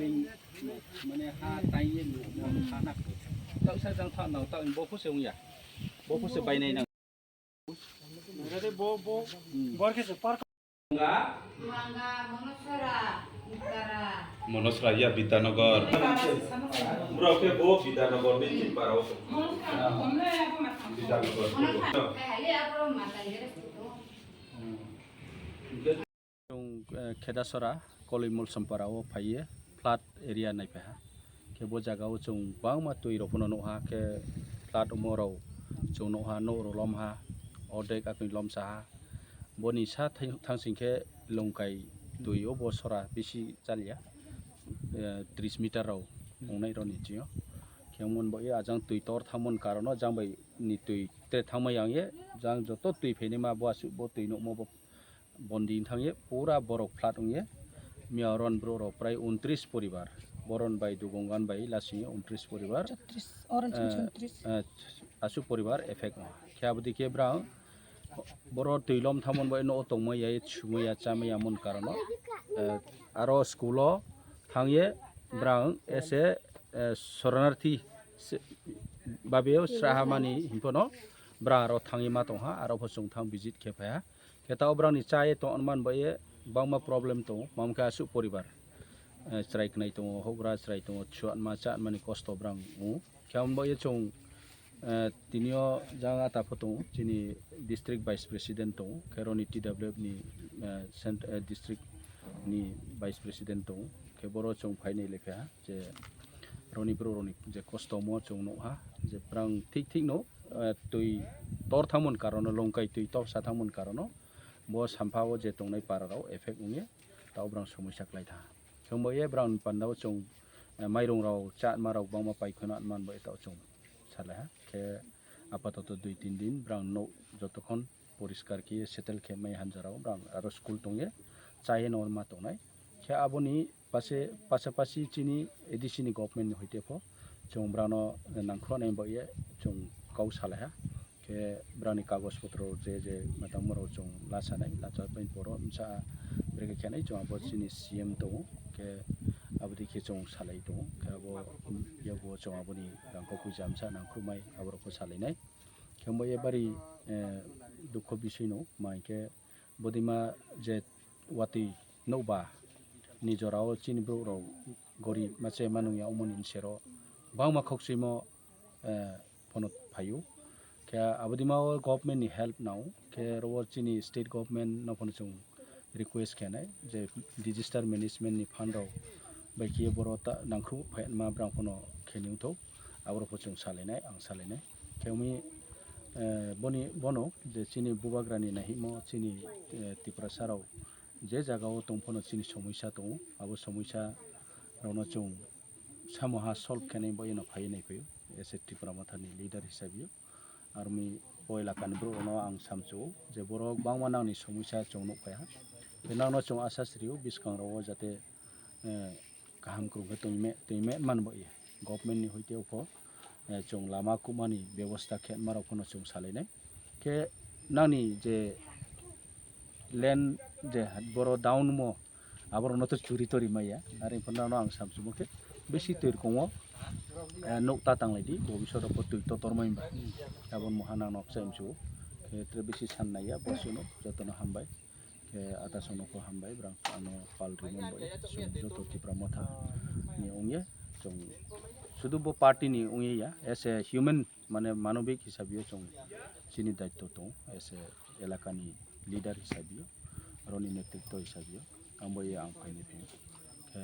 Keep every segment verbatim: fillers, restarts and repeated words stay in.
Mane ha taiye no, no, ha nak. Tau sa jang tha nang, tau bo phu se ungya. Bo phu se bai nai nang. Jadi bo, bo, Hmm. Bor khe se par. Manga, Monosora, Uttara. Monosora ya Bidyanogor. Bidyanogor. Bro ke bo Bidyanogor ni Chipara o. Monosora, Bidyanogor. Monosora, hai, hai, abro mata yere. Hmm. Chwng, eh, Khedasora, Koloi Molsompara o phaiye, flood area naiphaiha. Khe bo jaga o chwng bangma twi rok phano nukha, khe flood omo rok chwng nukha, nok rok lomha, ordek akni lomsaha. Boni sa thang-, thangsing khe Longkai twi o bo sora bisi chaliya, eh, tris meter rok wngnai rok ni chini o. Khe wng bo e ajang twi tor thangmani karon o jang bai ni twi tre thangma yang ye, jang joto twi phainai ma bo aswk bo twi nukmo bo. Bondi wng thang ye pura borok flood wng ye. Miya oro ni borok rok prai untris poribar. Boron bai Dugongan bai lasing ye untris poribar. Chotris, orange Eh, chotris. eh, Aswk poribar effect wng. Khe abo dikhe brang boro twi lom thangmani bai no tongmaya, sumaya, chamaya mon karon o. Eh, aro school o thang ye brang ese, eh, soronarthi se-, babe o sraha mani hinphano brang aro thang ye ma tongha, aro pho chwng thang visit khe phaiha. Khe ta o brang ni cha ye tong man bai ye bangma problem tongo, mam khe aswk poribar, eh, chwrai khnai tongo, hobra chwrai tongo, chuanma chanmani kosto brang wngo. Khe abo bai ye chwng, eh, tini o jang ata pho tongo, chini district vice president tongo, khe roni T W F ni, eh, cent-, eh, district ni vice president tongo, khe boro chwng phainai le kha je roni bro roni je kosto mo chwng nukha, je brang thik thik no, eh, twi tor thangmani karon o, Longkai twi tor sa thangmani karon o, bo sampha o je tongnai para rok effect wngye, ta o brang somosya klai tha. Chwng bo ye brang panda o chwng, eh, mairung rok, chanma rok bangma paikheno man bo eta o chwng salai ha. Khe apatoto dui tin din brang no jotokhon poriskar khe settle khe mai hanjara o brang aro school tongye chai no ma tongnai. Khe aboni pase, pasapasi chini A D C ni government ni hoite pho chwng brano nangkhroknai bo ye chwng kau salai ha. Khe brani kagoj potro je je matangma rok chwng lasanai, lachapai poro msa brekhe khenai chwng abo chini C M tongo. Khe aboni khe chwng salai tongo, khe abo yago chwng aboni rangkho puja msa nangkhrumai aborok khe salainai. Khe bo ye bari, eh, dukho bisoi no ma hinkhe bodima je watwi nokba ni jora o chini borok rok gorib ma che ma nungya omo ni sero bangma khok swimo, eh, phano phaio. Khe abodima o government ni help nao khe oro chini state government no phano chwng request khenai je disaster management ni fund rok bai khe boro ta nangkhruk phai ma brang phano khenwi thok aborok pho chwng salainai ang salainai. Khe wngwi, eh, boni, bono je chini bubagrani naihimo chini, eh, Tiprasa rok je jaga o tong phano chini somosya tongo, abo somosya rokno chwng samoha solve khenai bai no phaiwi naiphaiwi as a Tipra Mothani leader hisabi o. Aroni o elakani borok rokno ang samchuk je borok bangma nangni somosya chwng nukphaiha, tei nangno chwng asha srio bwskango jate, eh, kaham kwrwng khe tongme, tongme man bo ye. Government ni hoite o pho, eh, chwng lama kubmani bebosta khe ma rok phano chwng salainai. Khe nangni je land je boro down mo, aborok no to churi tori maya. Are phano nangno ang samsumo khe bisi twi rwkong o, eh, nuk ta tang lai di, bobisot o pho twi to tormai ba. Aboni moha nangno kchai msu. Khe tre bisi san naiya, bo suno jotono hambai. Khe ata sono kho hambai, brang ano pal rimon bai, chwng joto Tipra Motha ni ongye, chwng sudu bo party ni ongye ya, as a human, mane manobik hisabe o chwng chini daitto tong, as a elakani leader hisabe o, aroni netritto hisabe o, ang bai ang phaini phi, khe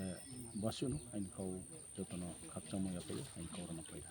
bosino aini kau jotono khakchangma yaphaio, aini kau rwna phaida.